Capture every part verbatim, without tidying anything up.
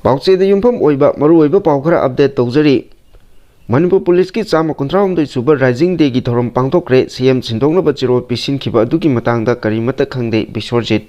ꯄꯥꯎꯆꯦꯗ ꯌꯨꯝꯐꯝ ꯑꯣꯏꯕ ꯃꯔꯨꯑꯣꯏꯕ ꯄꯥꯎ ꯈꯔ ꯑꯞꯗꯦꯠ ꯇꯧꯖꯔꯤ꯫ ꯃꯅꯤꯄꯨꯔ ꯄꯨꯂꯤꯁꯀꯤ ꯆꯥꯝꯃ ꯀꯨꯟꯊ꯭ꯔꯥ ꯍꯨꯝꯗꯣꯏ ꯁꯨꯕ ꯔꯥꯏꯖꯤꯡ ꯗꯦꯒꯤ ꯊꯧꯔꯝ ꯄꯥꯡꯊꯣꯛꯈ꯭ꯔꯦ꯫ ꯁꯤ ꯑꯦꯝ ꯁꯤꯟꯗꯣꯛꯅꯕ ꯆꯦꯔꯣꯜ ꯄꯤꯁꯤꯟꯈꯤꯕ ꯑꯗꯨꯒꯤ ꯃꯇꯥꯡꯗ ꯀꯔꯤꯃꯠꯇ ꯈꯪꯗꯦ ꯕꯤꯁ꯭ꯋꯔꯖꯤꯠ꯫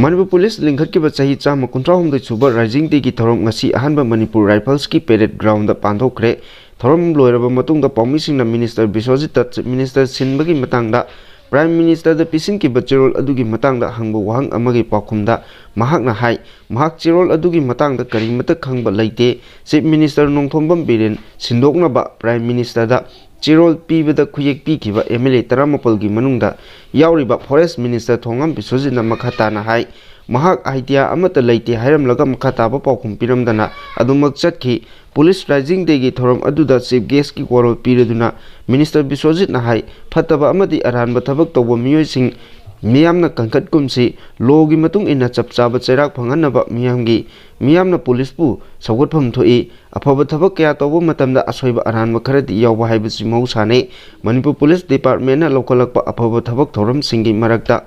ꯃꯅꯤꯄꯨꯔ ꯄꯨꯂꯤꯁ ꯂꯤꯡꯈꯠꯈꯤꯕ ꯆꯍꯤ ꯆꯥꯝꯃ ꯀꯨꯟꯊ꯭ꯔꯥ ꯍꯨꯝꯗꯣꯏ ꯁꯨꯕ ꯔꯥꯏꯖꯤꯡ ꯗꯦꯒꯤ ꯊꯧꯔꯝ ꯉꯁꯤ ꯑꯍꯥꯟꯕ ꯃꯅꯤꯄꯨꯔ ꯔꯥꯏꯐꯜꯁꯀꯤ ꯄꯦꯔꯦꯗ ꯒ꯭ꯔꯥꯎꯟꯗ ꯄꯥꯡꯊꯣꯛꯈ꯭ꯔꯦ꯫ ꯊꯧꯔꯝ ꯂꯣꯏꯔꯕ ꯃꯇꯨꯡꯗ ꯄꯥꯎꯃꯤꯁꯤꯡꯅ ꯃꯤꯅꯤꯁꯇꯔ ꯕꯤꯁ꯭ꯋꯖꯤꯠꯇ ꯆꯤꯐ ꯃꯤꯅꯤꯁꯇꯔ ꯁꯤꯟꯕꯒꯤ ꯃꯇꯥꯡꯗ ꯄ꯭ꯔꯥꯏꯝ ꯃꯤꯅꯤꯁꯇꯔꯗ ꯄꯤꯁꯤꯟꯈꯤꯕ ꯆꯦꯔꯣꯜ ꯑꯗꯨꯒꯤ ꯃꯇꯥꯡꯗ ꯍꯪꯕ ꯋꯥꯍꯪ ꯑꯃꯒꯤ ꯄꯥꯎꯈꯨꯝꯗ ꯃꯍꯥꯛꯅ ꯍꯥꯏ, ꯃꯍꯥꯛ ꯆꯦꯔꯣꯜ ꯑꯗꯨꯒꯤ ꯃꯇꯥꯡꯗ ꯀꯔꯤꯃꯠꯇ ꯈꯪꯕ ꯂꯩꯇꯦ꯫ ꯆꯤꯐ ꯃꯤꯅꯤꯁꯇꯔ ꯅꯣꯡꯊꯣꯝꯕꯝ ꯕꯤꯔꯦꯟ ꯁꯤꯟꯗꯣꯛꯅꯕ ꯄ꯭ꯔꯥꯏꯝ ꯃꯤꯅꯤꯁꯇꯔꯗ ꯆꯦꯔꯣꯜ ꯄꯤꯕꯗ ꯈꯨꯌꯦꯛ ꯄꯤꯈꯤꯕ ꯑꯦꯝ ꯑꯦꯜ ꯑꯦ ꯇꯔꯥꯃꯥꯄꯜꯒꯤ ꯃꯅꯨꯡꯗ ꯌꯥꯎꯔꯤꯕ ꯐꯣꯔꯦꯁ ꯃꯤꯅꯤꯁꯇꯔ ꯊꯣꯉꯥꯝ ꯕꯤꯁ꯭ꯋꯖꯤꯠꯅ ꯃꯈꯥ ꯇꯥꯅ ꯍꯥꯏ, ꯃꯍꯥꯛ ꯑꯥꯏꯗꯤꯌꯥ ꯑꯃꯠꯇ ꯂꯩꯇꯦ ꯍꯥꯏꯔꯝꯂꯒ ꯃꯈꯥ ꯇꯥꯕ ꯄꯥꯎꯈꯨꯝ ꯄꯤꯔꯝꯗꯅ ꯑꯗꯨꯃꯛ ꯆꯠꯈꯤ꯫ ꯄꯨꯂꯤꯁ ꯔꯥꯏꯖꯤꯡ ꯗꯦꯒꯤ ꯊꯧꯔꯝ ꯑꯗꯨꯗ ꯆꯤꯐ ꯒꯦꯁꯀꯤ ꯋꯥꯔꯣꯜ ꯄꯤꯔꯗꯨꯅ ꯃꯤꯅꯤꯁꯇꯔ ꯕꯤꯁ꯭ꯋꯖꯤꯠꯅ ꯍꯥꯏ, ꯐꯠꯇꯕ ꯑꯃꯗꯤ ꯑꯔꯥꯟꯕ ꯊꯕꯛ ꯇꯧꯕ ꯃꯤꯑꯣꯏꯁꯤꯡ ꯃꯤꯌꯥꯝꯅ ꯀꯟꯈꯠꯀꯨꯝꯁꯤ, ꯂꯣꯒꯤ ꯃꯇꯨꯡ ꯏꯟꯅ ꯆꯞ ꯆꯥꯕ ꯆꯩꯔꯥꯛ ꯐꯪꯍꯟꯅꯕ ꯃꯤꯌꯥꯝꯒꯤ, ꯃꯤꯌꯥꯝꯅ ꯄꯨꯂꯤꯁꯄꯨ ꯁꯧꯒꯠꯐꯝ ꯊꯣꯛꯏ꯫ ꯑꯐꯕ ꯊꯕꯛ ꯀꯌꯥ ꯇꯧꯕ ꯃꯇꯝꯗ ꯑꯁꯣꯏꯕ ꯑꯔꯥꯟꯕ ꯈꯔꯗꯤ ꯌꯥꯎꯕ ꯍꯥꯏꯕꯁꯤ ꯃꯍꯧꯁꯥꯅꯤ꯫ ꯃꯅꯤꯄꯨꯔ ꯄꯨꯂꯤꯁ ꯗꯤꯄꯥꯔꯠꯃꯦꯟꯅ ꯂꯧꯈꯠꯂꯛꯄ ꯑꯐꯕ ꯊꯕꯛ ꯊꯧꯔꯝꯁꯤꯡꯒꯤ ꯃꯔꯛꯇ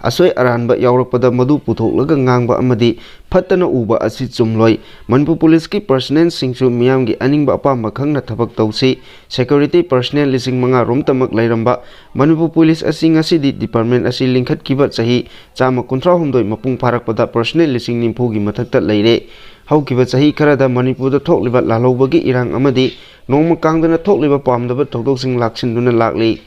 ꯑꯁꯣꯏ ꯑꯔꯥꯟꯕ ꯌꯥꯎꯔꯛꯄꯗ ꯃꯗꯨ ꯄꯨꯊꯣꯛꯂꯒ ꯉꯥꯡꯕ ꯑꯃꯗꯤ ꯐꯠꯇꯅ ꯎꯕ ꯑꯁꯤ ꯆꯨꯝꯂꯣꯏ꯫ ꯃꯅꯤꯄꯨꯔ ꯄꯨꯂꯤꯁꯀꯤ ꯄꯔꯁꯅꯦꯜꯁꯤꯡꯁꯨ ꯃꯤꯌꯥꯝꯒꯤ ꯑꯅꯤꯡꯕ ꯑꯄꯥꯝꯕ ꯈꯪꯅ ꯊꯕꯛ ꯇꯧꯁꯤ꯫ ꯁꯦꯀ꯭ꯌꯨꯔꯤꯇꯤ ꯄꯔꯁꯅꯦꯜ ꯂꯤꯁꯤꯡ ꯃꯉꯥ ꯔꯣꯝꯇꯃꯛ ꯂꯩꯔꯝꯕ ꯃꯅꯤꯄꯨꯔ ꯄꯨꯂꯤꯁ ꯑꯁꯤ ꯉꯁꯤꯗꯤ ꯗꯤꯄꯥꯔꯠꯃꯦꯟ ꯑꯁꯤ ꯂꯤꯡꯈꯠꯈꯤꯕ ꯆꯍꯤ ꯆꯥꯝꯃ ꯀꯨꯟꯊ꯭ꯔꯥ ꯍꯨꯝꯗꯣꯏ ꯃꯄꯨꯡ ꯐꯥꯔꯛꯄꯗ ꯄꯔꯁꯅꯦꯜ ꯂꯤꯁꯤꯡ ꯅꯤꯐꯨꯒꯤ ꯃꯊꯛꯇ ꯂꯩꯔꯦ꯫ ꯍꯧꯈꯤꯕ ꯆꯍꯤ ꯈꯔꯗ ꯃꯅꯤꯄꯨꯔꯗ ꯊꯣꯛꯂꯤꯕ ꯂꯥꯜꯍꯧꯕꯒꯤ ꯏꯔꯥꯡ ꯑꯃꯗꯤ ꯅꯣꯡꯃ ꯀꯥꯡꯗꯅ ꯊꯣꯛꯂꯤꯕ ꯄꯥꯝꯗꯕ ꯊꯧꯗꯣꯛꯁꯤꯡ ꯂꯥꯛꯁꯤꯟꯗꯨꯅ ꯂꯥꯛꯂꯤ꯫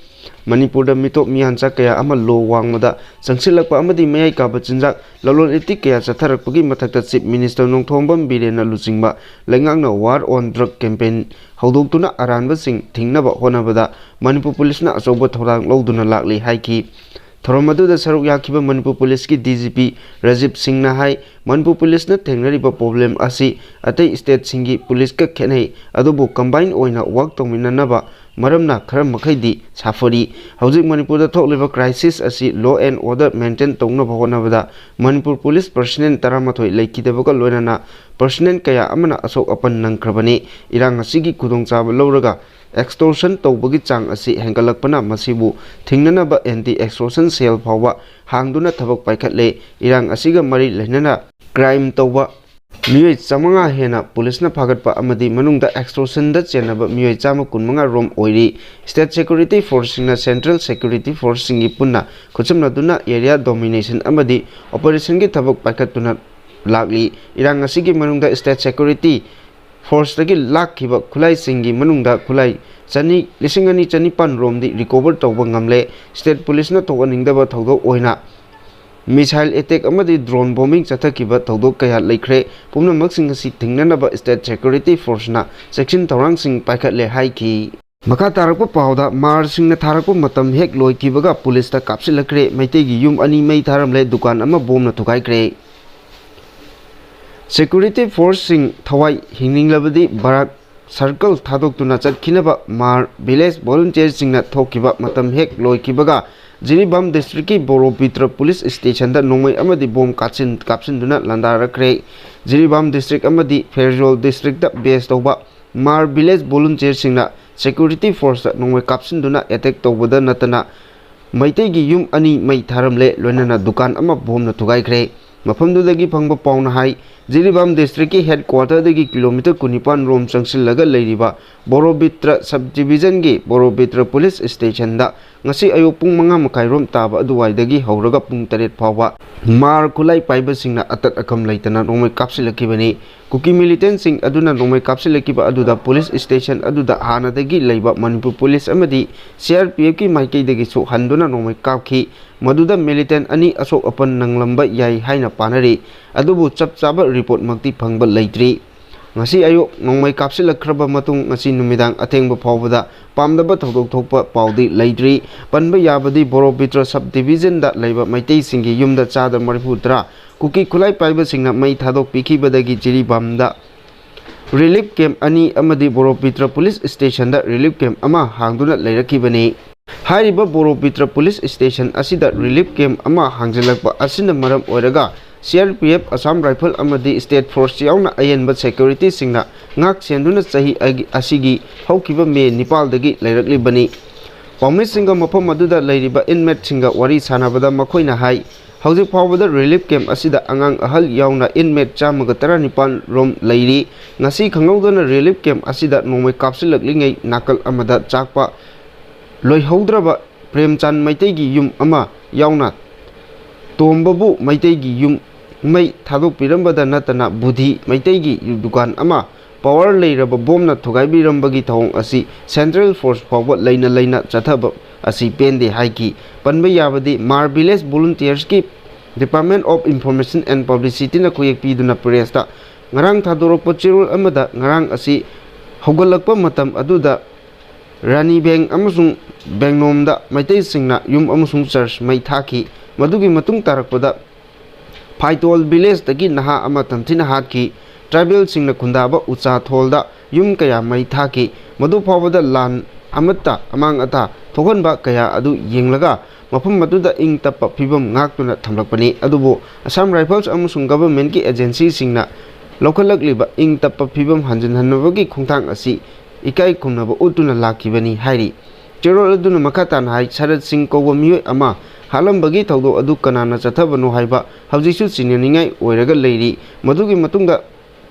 ꯃꯅꯤꯄꯨꯔꯗ ꯃꯤꯇꯣꯞ ꯃꯤꯌꯥꯟꯆꯥ ꯀꯌꯥ ꯑꯃ ꯂꯣ ꯋꯥꯡꯃꯗ ꯆꯪꯁꯤꯜꯂꯛꯄ ꯑꯃꯗꯤ ꯃꯌꯥꯏ ꯀꯥꯕ ꯆꯤꯟꯖꯥꯛ, ꯂꯂꯣꯟ ꯏꯇꯤꯛ ꯀꯌꯥ ꯆꯠꯊꯔꯛꯄꯒꯤ ꯃꯊꯛꯇ ꯆꯤꯐ ꯃꯤꯅꯤꯁꯇꯔ ꯅꯣꯡꯊꯣꯝꯕꯝ ꯕꯤꯔꯦꯟꯅ ꯂꯨꯆꯤꯡꯕ ꯂꯩꯉꯥꯛꯅ ꯋꯥꯔ ꯑꯣꯟ ꯗ꯭ꯔꯒ ꯀꯦꯝꯄꯦꯟ ꯍꯧꯗꯣꯛꯇꯨꯅ ꯑꯔꯥꯟꯕꯁꯤꯡ ꯊꯤꯡꯅꯕ ꯍꯣꯠꯅꯕꯗ ꯃꯅꯤꯄꯨꯔ ꯄꯨꯂꯤꯁꯅ ꯑꯆꯧꯕ ꯊꯧꯗꯥꯡ ꯂꯧꯗꯨꯅ ꯂꯥꯛꯂꯤ ꯍꯥꯏꯈꯤ꯫ ꯊꯧꯔꯝ ꯑꯗꯨꯗ ꯁꯔꯨꯛ ꯌꯥꯈꯤꯕ ꯃꯅꯤꯄꯨꯔ ꯄꯨꯂꯤꯁꯀꯤ ꯗꯤ ꯖꯤ ꯄꯤ ꯔꯥꯖꯤꯕ ꯁꯤꯡꯅ ꯍꯥꯏ, ꯃꯅꯤꯄꯨꯔ ꯄꯨꯂꯤꯁꯅ ꯊꯦꯡꯅꯔꯤꯕ ꯄ꯭ꯔꯣꯕ꯭ꯂꯦꯝ ꯑꯁꯤ ꯑꯇꯩ ꯁ꯭ꯇꯦꯠꯁꯤꯡꯒꯤ ꯄꯨꯂꯤꯁꯀ ꯈꯦꯠꯅꯩ, ꯑꯗꯨꯕꯨ ꯀꯝꯕꯥꯏꯟ ꯑꯣꯏꯅ ꯋꯥꯔꯛ ꯇꯧꯃꯤꯟꯅꯅꯕ ꯃꯔꯝꯅ ꯈꯔ ꯃꯈꯩꯗꯤ ꯁꯥꯐꯔꯤ꯫ ꯍꯧꯖꯤꯛ ꯃꯅꯤꯄꯨꯔꯗ ꯊꯣꯛꯂꯤꯕ ꯀ꯭ꯔꯥꯏꯁꯤꯁ ꯑꯁꯤ ꯂꯣ ꯑꯦꯟ ꯑꯣꯔꯗꯔ ꯃꯦꯟꯇꯦꯟ ꯇꯧꯅꯕ ꯍꯣꯠꯅꯕꯗ ꯃꯅꯤꯄꯨꯔ ꯄꯨꯂꯤꯁ ꯄꯔꯁꯅꯦꯜ ꯇꯔꯥꯃꯥꯊꯣꯏ ꯂꯩꯈꯤꯗꯕꯒ ꯂꯣꯏꯅꯅ ꯄꯔꯁꯅꯦꯜ ꯀꯌꯥ ꯑꯃꯅ ꯑꯁꯣꯛ ꯑꯄꯟ ꯅꯪꯈ꯭ꯔꯕꯅꯤ꯫ ꯏꯔꯥꯡ ꯑꯁꯤꯒꯤ ꯈꯨꯗꯣꯡꯆꯥꯕ ꯂꯧꯔꯒ ꯑꯦꯛꯁꯇꯣꯔꯁꯟ ꯇꯧꯕꯒꯤ ꯆꯥꯡ ꯑꯁꯤ ꯍꯦꯟꯒꯠꯂꯛꯄꯅ ꯃꯁꯤꯕꯨ ꯊꯤꯡꯅꯅꯕ ꯑꯦꯟꯇꯤ ꯑꯦꯛꯁꯇꯣꯔꯁꯟ ꯁꯦꯜ ꯐꯥꯎꯕ ꯍꯥꯡꯗꯨꯅ ꯊꯕꯛ ꯄꯥꯏꯈꯠꯂꯦ꯫ ꯏꯔꯥꯡ ꯑꯁꯤꯒ ꯃꯔꯤ ꯂꯩꯅꯅ ꯀ꯭ꯔꯥꯏꯝ ꯇꯧꯕ ꯃꯤꯑꯣꯏ ꯆꯥꯃꯉꯥ ꯍꯦꯟꯅ ꯄꯨꯂꯤꯁꯅ ꯐꯥꯒꯠꯄ ꯑꯃꯗꯤ ꯃꯅꯨꯡꯗ extortionꯗ ꯆꯦꯟꯅꯕ ꯃꯤꯑꯣꯏ ꯆꯥꯝꯃ ꯀꯨꯟꯃꯉꯥ ꯔꯣꯝ ꯑꯣꯏꯔꯤ꯫ State Security Forceꯁꯤꯡꯅ Central Security Forceꯁꯤꯡꯒꯤ ꯄꯨꯟꯅ ꯈꯨꯠꯁꯝꯅꯗꯨꯅ area domination ꯑꯃꯗꯤ operationꯒꯤ ꯊꯕꯛ ꯄꯥꯏꯈꯠꯇꯨꯅ ꯂꯥꯛꯂꯤ꯫ ꯏꯔꯥꯡ ꯑꯁꯤꯒꯤ ꯃꯅꯨꯡꯗ State Security Forceꯇꯒꯤ ꯂꯥꯛꯈꯤꯕ ꯈꯨꯠꯂꯥꯏꯁꯤꯡꯒꯤ ꯃꯅꯨꯡꯗ ꯈꯨꯠꯂꯥꯏ ꯆꯅꯤ, ꯂꯤꯁꯤꯡ ꯑꯅꯤ ꯆꯅꯤꯄꯥꯟ ꯔꯣꯝꯗꯤ recover ꯇꯧꯕ ꯉꯝꯂꯦ꯫ State Policeꯅ ꯊꯣꯛꯍꯟꯅꯤꯡꯗꯕ ꯊꯧꯗꯣꯛ ꯑꯣꯏꯅ missile attack ꯑꯃꯗꯤ drone bombing ꯆꯠꯊꯈꯤꯕ ꯊꯧꯗꯣꯛ ꯀꯌꯥ ꯂꯩꯈ꯭ꯔꯦ꯫ ꯄꯨꯝꯅꯃꯛꯁꯤꯡ ꯑꯁꯤ ꯊꯤꯡꯅꯅꯕ State Security Forceꯅ ꯆꯦꯛꯁꯤꯟ ꯊꯧꯔꯥꯡꯁꯤꯡ ꯄꯥꯏꯈꯠꯂꯦ ꯍꯥꯏꯈꯤ꯫ ꯃꯈꯥ ꯇꯥꯔꯛꯄ ꯄꯥꯎꯗ, ꯃꯥꯔꯁꯤꯡꯅ ꯊꯥꯔꯛꯄ ꯃꯇꯝ ꯍꯦꯛ ꯂꯣꯏꯈꯤꯕꯒ ꯄꯨꯂꯤꯁꯇ ꯀꯥꯞꯁꯤꯜꯂꯛꯈ꯭ꯔꯦ꯫ ꯃꯩꯇꯩꯒꯤ ꯌꯨꯝ ꯑꯅꯤ ꯃꯩ ꯊꯥꯔꯝꯂꯦ, ꯗꯨꯀꯥꯟ ꯑꯃ ꯕꯣꯝꯅ ꯊꯨꯒꯥꯏꯈ꯭ꯔꯦ꯫ Security Forceꯁꯤꯡ ꯊꯋꯥꯏ ꯍꯤꯡꯅꯤꯡꯂꯕꯗꯤ ꯕꯔꯥꯛ circle ꯊꯥꯗꯣꯛꯇꯨꯅ ꯆꯠꯈꯤꯅꯕ ꯃꯥꯔ village volunteerꯁꯤꯡꯅ ꯊꯣꯛꯈꯤꯕ ꯃꯇꯝ ꯍꯦꯛ ꯂꯣꯏꯈꯤꯕꯒ ꯖꯤꯔꯤꯕꯥꯝ districtꯀꯤ ꯕꯣꯔꯣꯄꯤꯇ꯭ꯔ police stationꯗ ꯅꯣꯡꯃꯩ ꯑꯃꯗꯤ ꯕꯣꯝ ꯀꯥꯞꯁꯤꯟ-, ꯀꯥꯞꯁꯤꯟꯗꯨꯅ ꯂꯥꯟꯗꯥꯔꯛꯈ꯭ꯔꯦ꯫ ꯖꯤꯔꯤꯕꯥꯝ district ꯑꯃꯗꯤ ꯐꯦꯔꯖꯣꯜ districtꯇ base ꯇꯧꯕ ꯃꯥꯔ village volunteerꯁꯤꯡꯅ Security Forceꯇ ꯅꯣꯡꯃꯩ ꯀꯥꯞꯁꯤꯟꯗꯨꯅ attack ꯇꯧꯕꯗ ꯅꯠꯇꯅ ꯃꯩꯇꯩꯒꯤ ꯌꯨꯝ ꯑꯅꯤ ꯃꯩ ꯊꯥꯔꯝꯂꯦ, ꯂꯣꯏꯅꯅ ꯗꯨꯀꯥꯟ ꯑꯃ ꯕꯣꯝꯅ ꯊꯨꯒꯥꯏꯈ꯭ꯔꯦ꯫ ꯃꯐꯝꯗꯨꯗꯒꯤ ꯐꯪꯕ ꯄꯥꯎꯅ ꯍꯥꯏ, ꯖꯤꯔꯤꯕꯥꯝ districtꯀꯤ headquarterꯗꯒꯤ kilometre ꯀꯨꯟꯅꯤꯄꯥꯟ ꯔꯣꯝ ꯆꯪꯁꯤꯜꯂꯒ ꯂꯩꯔꯤꯕ ꯕꯣꯔꯣꯕꯤꯇ꯭ꯔ subdivisionꯒꯤ ꯕꯣꯔꯣꯕꯤꯇ꯭ꯔ police stationꯗ ꯉꯁꯤ ꯑꯌꯨꯛ ꯄꯨꯡ ꯃꯉꯥ ꯃꯈꯥꯏ ꯔꯣꯝ ꯇꯥꯕ ꯑꯗꯨꯋꯥꯏꯗꯒꯤ ꯍꯧꯔꯒ ꯄꯨꯡ ꯇꯔꯦꯠ ꯐꯥꯎꯕ ꯃꯥꯔ ꯈꯨꯠꯂꯥꯏ ꯄꯥꯏꯕꯁꯤꯡꯅ ꯑꯇꯠ ꯑꯀꯝ ꯂꯩꯇꯅ ꯅꯣꯡꯃꯩ ꯀꯥꯞꯁꯤꯜꯂꯛꯈꯤꯕꯅꯤ꯫ ꯀꯨꯀꯤ militantꯁꯤꯡ ꯑꯗꯨꯅ ꯅꯣꯡꯃꯩ ꯀꯥꯞꯁꯤꯜꯂꯛꯈꯤꯕ ꯑꯗꯨꯗ police station ꯑꯗꯨꯗ ꯍꯥꯟꯅꯗꯒꯤ ꯂꯩꯕ ꯃꯅꯤꯄꯨꯔ police ꯑꯃꯗꯤ CRPFꯀꯤ ꯃꯥꯏꯀꯩꯗꯒꯤꯁꯨ ꯍꯟꯗꯨꯅ ꯅꯣꯡꯃꯩ ꯀꯥꯞꯈꯤ꯫ ꯃꯗꯨꯗ militant ꯑꯅꯤ ꯑꯁꯣꯛ ꯑꯄꯟ ꯅꯪꯂꯝꯕ ꯌꯥꯏ ꯍꯥꯏꯅ ꯄꯥꯅꯔꯤ꯫ ꯑꯗꯨꯕꯨ ꯆꯞ ꯆꯥꯕ reportꯃꯛꯇꯤ ꯐꯪꯕ ꯂꯩꯇ꯭ꯔꯤ꯫ ꯉꯁꯤ ꯑꯌꯨꯛ ꯅꯣꯡꯃꯩ ꯀꯥꯞꯁꯤꯜꯂꯛꯈ꯭ꯔꯕ ꯃꯇꯨꯡ ꯉꯁꯤ ꯅꯨꯃꯤꯗꯥꯡ ꯑꯊꯦꯡꯕ ꯐꯥꯎꯕꯗ ꯄꯥꯝꯗꯕ ꯊꯧꯗꯣꯛ ꯊꯣꯛꯄ ꯄꯥꯎꯗꯤ ꯂꯩꯇ꯭ꯔꯤ꯫ ꯄꯟꯕ ꯌꯥꯕꯗꯤ ꯕꯣꯔꯣꯄꯤꯇ꯭ꯔ subdivisionꯗ ꯂꯩꯕ ꯃꯩꯇꯩꯁꯤꯡꯒꯤ ꯌꯨꯝꯗ ꯆꯥꯗ ꯃꯔꯤꯐꯨ ꯇꯔꯥ ꯀꯨꯀꯤ ꯈꯨꯠꯂꯥꯏ ꯄꯥꯏꯕꯁꯤꯡꯅ ꯃꯩ ꯊꯥꯗꯣꯛꯄꯤꯈꯤꯕꯗꯒꯤ ꯖꯤꯔꯤꯕꯥꯝꯗ relief camp ꯑꯅꯤ ꯑꯃꯗꯤ ꯕꯣꯔꯣꯄꯤꯇ꯭ꯔ police stationꯗ relief camp ꯑꯃ ꯍꯥꯡꯗꯨꯅ ꯂꯩꯔꯛꯈꯤꯕꯅꯤ꯫ ꯍꯥꯏꯔꯤꯕ ꯕꯣꯔꯣꯄꯤꯇ꯭ꯔ police station ꯑꯁꯤꯗ relief camp ꯑꯃ ꯍꯥꯡꯖꯤꯜꯂꯛꯄ ꯑꯁꯤꯅ ꯃꯔꯝ ꯑꯣꯏꯔꯒ CRPF, Assam Rifle ꯑꯃꯗꯤ State Force ꯌꯥꯎꯅ ꯑꯍꯦꯟꯕ securityꯁꯤꯡꯅ ꯉꯥꯛ ꯁꯦꯟꯗꯨꯅ ꯆꯍꯤ ꯑꯒꯤ-, ꯑꯁꯤꯒꯤ ꯍꯧꯈꯤꯕ ꯃꯦ ꯅꯤꯄꯥꯜꯗꯒꯤ ꯂꯩꯔꯛꯂꯤꯕꯅꯤ꯫ ꯄꯥꯎꯃꯤꯁꯤꯡꯒ ꯃꯐꯝ ꯑꯗꯨꯗ ꯂꯩꯔꯤꯕ inmateꯁꯤꯡꯒ ꯋꯥꯔꯤ ꯁꯥꯟꯅꯕꯗ ꯃꯈꯣꯏꯅ ꯍꯥꯏ, ꯍꯧꯖꯤꯛ ꯐꯥꯎꯕꯗ relief camp ꯑꯁꯤꯗ ꯑꯉꯥꯡ ꯑꯍꯜ ꯌꯥꯎꯅ inmate ꯆꯥꯝꯃꯒ ꯇꯔꯥꯅꯤꯄꯥꯟ ꯔꯣꯝ ꯂꯩꯔꯤ꯫ ꯉꯁꯤ ꯈꯪꯍꯧꯗꯅ relief camp ꯑꯁꯤꯗ ꯅꯣꯡꯃꯩ ꯀꯥꯞꯁꯤꯜꯂꯛꯂꯤꯉꯩ ꯅꯥꯀꯜ ꯑꯃꯗ ꯆꯥꯛꯄ ꯂꯣꯏꯍꯧꯗ꯭ꯔꯕ ꯄ꯭ꯔꯦꯝꯆꯥꯟ ꯃꯩꯇꯩꯒꯤ ꯌꯨꯝ ꯑꯃ ꯌꯥꯎꯅ ꯇꯣꯝꯕꯕꯨ ꯃꯩꯇꯩꯒꯤ ꯌꯨꯝ ꯃꯩ ꯊꯥꯗꯣꯛꯄꯤꯔꯝꯕꯗ ꯅꯠꯇꯅ ꯕꯨꯙꯤ ꯃꯩꯇꯩꯒꯤ ꯗꯨꯀꯥꯟ ꯑꯃ power ꯂꯩꯔꯕ ꯕꯣꯝꯅ ꯊꯨꯒꯥꯏꯕꯤꯔꯝꯕꯒꯤ ꯊꯧꯑꯣꯡ ꯑꯁꯤ central force ꯐꯥꯎꯕ ꯂꯩꯅ ꯂꯩꯅ ꯆꯠꯊꯕ ꯑꯁꯤ ꯄꯦꯟꯗꯦ ꯍꯥꯏꯈꯤ꯫ ꯄꯟꯕ ꯌꯥꯕꯗꯤ ꯃꯥꯔ village volunteersꯀꯤ Department of Information and Publicityꯅ ꯈꯨꯌꯦꯛ ꯄꯤꯗꯨꯅ pressꯇ ꯉꯔꯥꯡ ꯊꯥꯗꯣꯔꯛꯄ ꯆꯦꯔꯣꯜ ꯑꯃꯗ ꯉꯔꯥꯡ ꯑꯁꯤ ꯍꯧꯒꯠꯂꯛꯄ ꯃꯇꯝ ꯑꯗꯨꯗ ꯔꯥꯅꯤꯕꯦꯡ ꯑꯃꯁꯨꯡ ꯕꯦꯡꯅꯣꯝꯗ ꯃꯩꯇꯩꯁꯤꯡꯅ ꯌꯨꯝ ꯑꯃꯁꯨꯡ church ꯃꯩ ꯊꯥꯈꯤ꯫ ꯃꯗꯨꯒꯤ ꯃꯇꯨꯡ ꯇꯥꯔꯛꯄꯗ ꯐꯥꯏꯇꯣꯜ villageꯇꯒꯤ ꯅꯍꯥ ꯑꯃ ꯇꯝꯊꯤꯅ ꯍꯥꯠꯈꯤ꯫ Tribalꯁꯤꯡꯅ ꯈꯨꯟꯗꯥꯕ ꯎꯆꯥꯊꯣꯜꯗ ꯌꯨꯝ ꯀꯌꯥ ꯃꯩ ꯊꯥꯈꯤ꯫ ꯃꯗꯨ ꯐꯥꯎꯕꯗ ꯂꯥꯟ ꯑꯃꯠꯇ ꯑꯃꯥꯡ ꯑꯇꯥ ꯊꯣꯛꯍꯟꯕ ꯀꯌꯥ ꯑꯗꯨ ꯌꯦꯡꯂꯒ ꯃꯐꯝ ꯑꯗꯨꯗ ꯏꯪ ꯇꯞꯄ ꯐꯤꯕꯝ ꯉꯥꯛꯇꯨꯅ ꯊꯝꯂꯛꯄꯅꯤ꯫ ꯑꯗꯨꯕꯨ Assam Rifles ꯑꯃꯁꯨꯡ governmentꯀꯤ agencyꯁꯤꯡꯅ ꯂꯧꯈꯠꯂꯛꯂꯤꯕ ꯏꯪ ꯇꯞꯄ ꯐꯤꯕꯝ ꯍꯟꯖꯤꯟꯍꯟꯅꯕꯒꯤ ꯈꯣꯡꯊꯥꯡ ꯑꯁꯤ ꯏꯀꯥꯏ ꯈꯨꯝꯅꯕ ꯎꯠꯇꯨꯅ ꯂꯥꯛꯈꯤꯕꯅꯤ ꯍꯥꯏꯔꯤ꯫ ꯆꯦꯔꯣꯜ ꯑꯗꯨꯅ ꯃꯈꯥ ꯇꯥꯅ ꯍꯥꯏ, ꯁꯔꯠ ꯁꯤꯡ ꯀꯧꯕ ꯃꯤꯑꯣꯏ ꯑꯃ ꯍꯥꯠꯂꯝꯕꯒꯤ ꯊꯧꯗꯣꯛ ꯑꯗꯨ ꯀꯅꯥꯅ ꯆꯠꯊꯕꯅꯣ ꯍꯥꯏꯕ ꯍꯧꯖꯤꯛꯁꯨ ꯆꯤꯡꯅꯅꯤꯡꯉꯥꯏ ꯑꯣꯏꯔꯒ ꯂꯩꯔꯤ꯫ ꯃꯗꯨꯒꯤ ꯃꯇꯨꯡꯗ